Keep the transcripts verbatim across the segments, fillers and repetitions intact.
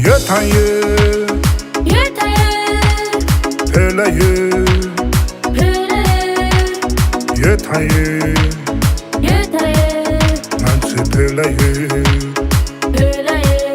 ཡོད་དང་ཡོད། ཡོད་དང་ཡོད། བོད་ལ་ཡོད། བོད་ལ་ཡོད། ཡོད་དང་ཡོད། ཡོད་དང་ཡོད། ང་ཚོའི་བོད་ལ་ཡོད། བོད་ལ་ཡོད།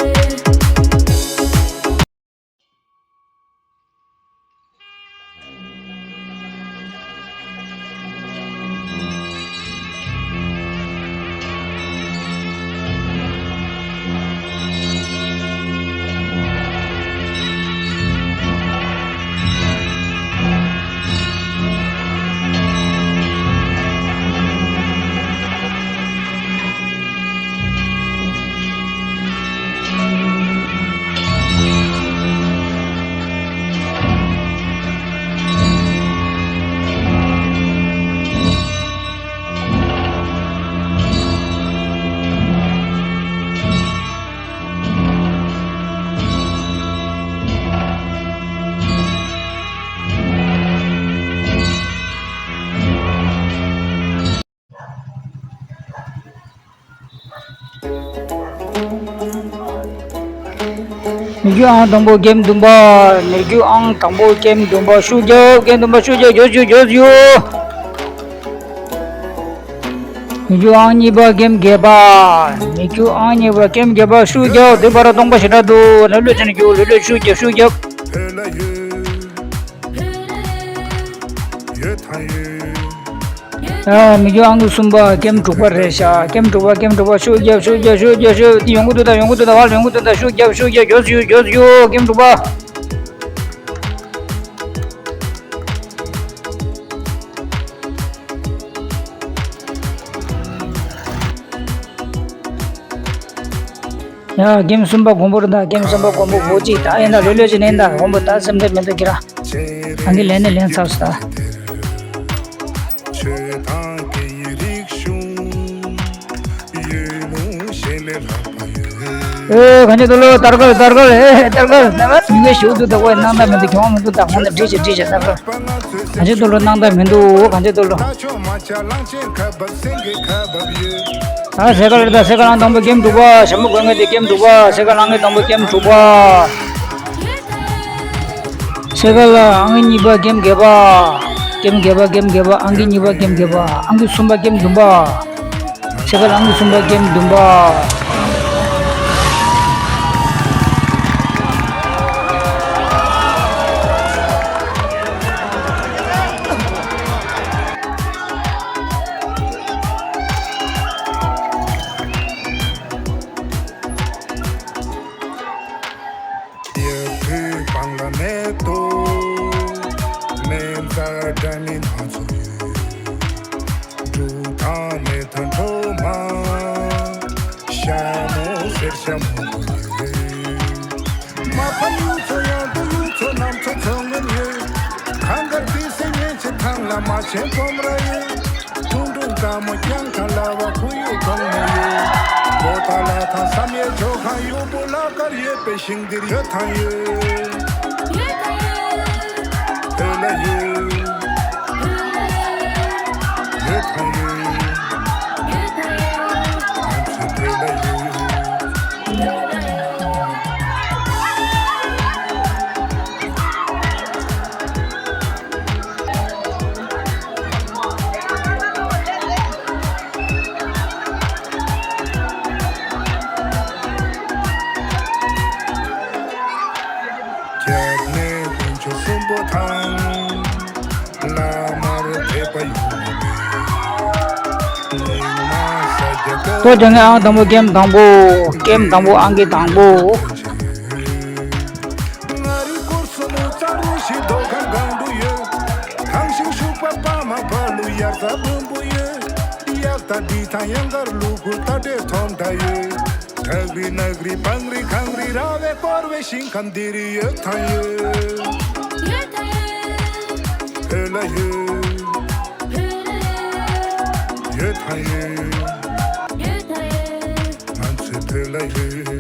མི་རྒྱུ་ཨང་དང་པོ་ཀེམ་བདུན་པ། མི་རྒྱུ་ཨང་དང་པོ་ཀེམ་བདུན་པ་ཤུགས་རྒྱབ། ཀེམ་བདུན་པ་ཤུགས་རྒྱབ། རྒྱོབ་ཤུགས་རྒྱོབ་ཤུགས། མི་རྒྱུ་ཨང་གཉིས་པ་ཀེམ་བརྒྱད་པ། མི་རྒྱུ་ཨང་གཉིས་པ་ཀེམ་བརྒྱད་པ་ཤུགས་རྒྱབ། དེ་བར་སྟོང་པ་ཞེ་དྲག་འདུག་ལ་ལོས་ཅན་རྒྱུ་ལ་ལོས་ཤུགས་རྒྱབ་ཤུགས་རྒྱབ། ཨ། མི་རྒྱུ་ཨང་གསུམ་པ་ཀེམ་དྲུག་པ་རེད་ཤག་ཀེམ་དྲུག་པ་ཀེམ་དྲུག་པ་ཤུགས་རྒྱབ་ཤུགས་རྒྱབ་ཤུགས་རྒྱབ་ཤུགས། དེ་ཡོང་གི་འདུག་ད་ཡོང་གི་འདུག་ད་བར་ཡོང་གི་འདུག་ད་ཤུགས་རྒྱབ་ཤུགས་རྒྱབ་རྒྱོབ་ཤུགས་རྒྱོབ་ཤུགས། ཀེམ་དྲུག་པ། ཡ། གེམ་གསུམ་པ་དགོངས་པ་རེད་ད། གེམ་གསུམ་པ་དགོངས་པ་བོ་ཅིག་ད་ཡིན་ད། ལོས་ལོས་ཅིག་ནས་ད་དགོངས་པ་ད་སེམས་ཁྲལ་མི་འདུག་ཁྱེད་རང་། ཨང་ཀི་ལེན་ནས་ལེན་ཚར་སོང་ད། ཨེ། གང་ཅི་འདུག་ལོ། དར་གར་དར་གར། ཨེ། དར་གར་དར་གར། མི་ངན་ཞུགས་འདུག་ད། ཨོ། སྣང་དག་མི་འདུག་གྱོང་མི་འདུག་ད། ཧོན་ད་བྲིས་བྱས་བྲིས་བྱས་དར་གར། གང་ཅི་འདུག་ལོ། སྣང་དག་མི་འདུག་གང་ཅི་འདུག་ལོ། ཨ། སེ་ག་ལེར་ད། སེ་ག་ལང་དང་པོ་གེམ་དྲུག་པ། ཞྭ་མོ་དགོན་ངེ་དེ་གེམ་དྲུག་པ། སེ་ག་ལང་ངེ་དང་པོ་གེམ་དྲུག་པ། སེ་ག་ལ་ཨང་ཀི་གཉིས་པ་གེམ་བརྒྱད་པ། གེམ་བརྒྱད་པ། གེམ་བརྒྱད་པ། ཨང་ཀི་གཉིས་པ་གེམ་བརྒྱད་པ། ཨང་ཀི་གསུམ་པ་གེམ་བདུན་པ། སེ་ག་ལ་ཨང་ཀི་གསུམ་པ་གེམ་བདུན་པ། ཡ་ཐུའི་སྤང་ལ་མེ་ཏོག་མེ་མཛའ་འདྲ་མིན་སྣ་ཚོགས་ཡོད། འབྲུག་དང་མེ་ཐང་གྲོ་མ། ཤ་མོ་སེར་ཤ་མོ་ཡོད། མ་ཕམ་ཡུལ་ཚོ་ཡང་དུ་ཡུལ་ཚོ་རྣམ་ཚོ་ཚོ་ངན་ཡོད། གངས་དཀར་ཏི་སེ་ཉེ་ཆེ་ཐང་ལ་མ་ཆེན་སྤོམ་ར་ཡོད། ཁྲུང་ཁྲུང་དཀར་མོ་རྐྱང་ཁ་ལ་བ་ཁུ་ཡོད་གང་མོ་ཡོད། གོ་ཐ་ལ་ཐང་བསམ་ཡས་ཇོ་ཁང་ཡོད་པོ་ལ་དཀར་ཡོད་པའི་ཞིང་འདིར་ཡོད་ཐང་ཡོད། ཡོད་ལ་ཡོད། ཡོད་ཐང་ཡོད། ང་ཚོ་བོད་ལ་ཡོད། སྐྱབས་གནས་དཀོན་མཆོག་གསུམ་པོ་དང་། བླ་མར་ཕེབས་པ་ཡོད་མེད། ཉི་མ་ས་རྒྱ་ཀ་ཏོ་ཅང་ཨང་དང་པོ་གེམ་དང་པོ། གེམ་དང་པོ་ཨང་ཀི་དང་པོ། ང་རི་སྐོར་སོ་མོ་ཙ་རུ་ཞིག་རྡོ་ཁང་སྒང་དུ་ཡོད། ཐང་ཤིང་ཤུག་པ་པ་མ་ཕ་ལུ་དབྱར་རྩྭ་སྦོམ་པོ་ཡོད། དབྱར་རྩྭ་འདི་ཐང་གཡང་དཀར་ལུ་གུ་རྟ་དྲེལ་ཐོམ་ད་ཡོད། བྲག་རི་ནགས་རི་སྤང་རི་གངས་རི་ར་བས་བསྐོར་བའི་ཞིང་ཁམས་འདི་རུ་ཡོད་ཐང་ཡོད། བོད་ལ་ཡོད། ཡོད་ཐང་ཡོད། ང་ཚོའི་བོད་ལ་ཡོད།